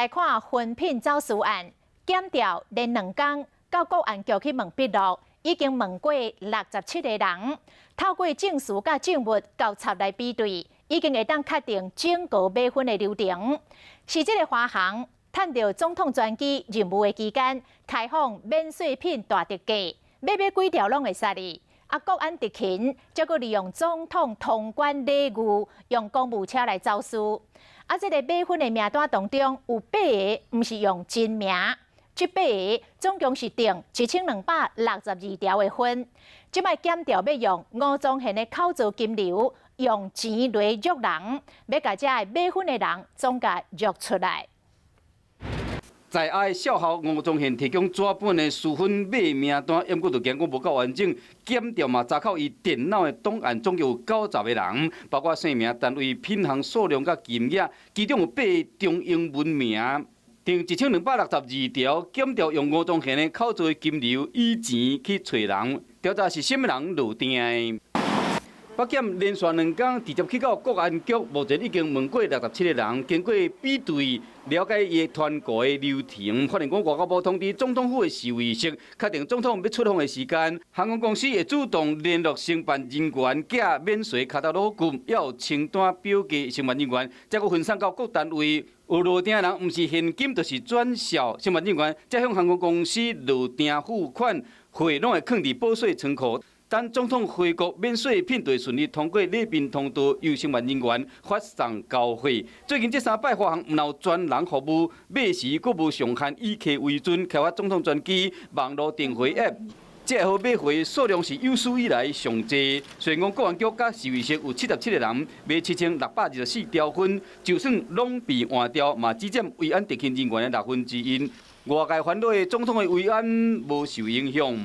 來看婚品走私案，檢調連兩工到國安局去問筆錄，已經問過67個人，透過證詞佮證物交叉來比對，已經會當確定整個買分的流程。是這个華航趁著總統專機任務的期間，開放免稅品大特價，欲買幾條攏會使哩。啊，國安特勤則閣利用總統通關禮遇，用公務車來走私。啊，這个買分的名單當中有八个毋是用真名，這八个總共是訂1262條的分。這擺檢調欲用吳宗憲的口座金流，用錢來約人，欲共這个買分的人總共約出來。在押少校吳宗憲提供紙本的私分買名單，毋過就驚講無夠完整，檢調嘛查扣伊電腦的檔案，總共有90個人，包括姓名、單位、品項、數量佮金額，其中有八个中英文名，訂1262條，檢調用吳宗憲的口座金流以錢去揣人，調查是啥物人落訂的。北檢連續兩工直接去到國安局，目前已經問過67個人，經過比對了解伊的團購的流程，發現講外交部通知總統府的侍衛室，確定總統欲出訪的時間，航空公司會主動聯絡承辦人員寄免稅卡達羅具，猶有清單表格承辦人員，再閣分送到各單位。有落訂人，毋是現金就是轉數，承辦人員才向航空公司落訂付款，貨攏會囥佇保稅倉庫。等總統回國免稅品就會順利通過禮賓通道，由承辦人員發送交貨。最近這三擺華航毋但有專人服務，買時閣無上限以客為尊，開發總統專機網路訂貨 App，這號買貨數量是有史以來上濟。雖然講國安局佮侍衛室有77個人買7624條分，就算攏被換掉，嘛只佔維安特勤人員的1/6。外界煩惱的總統的維安無受影響。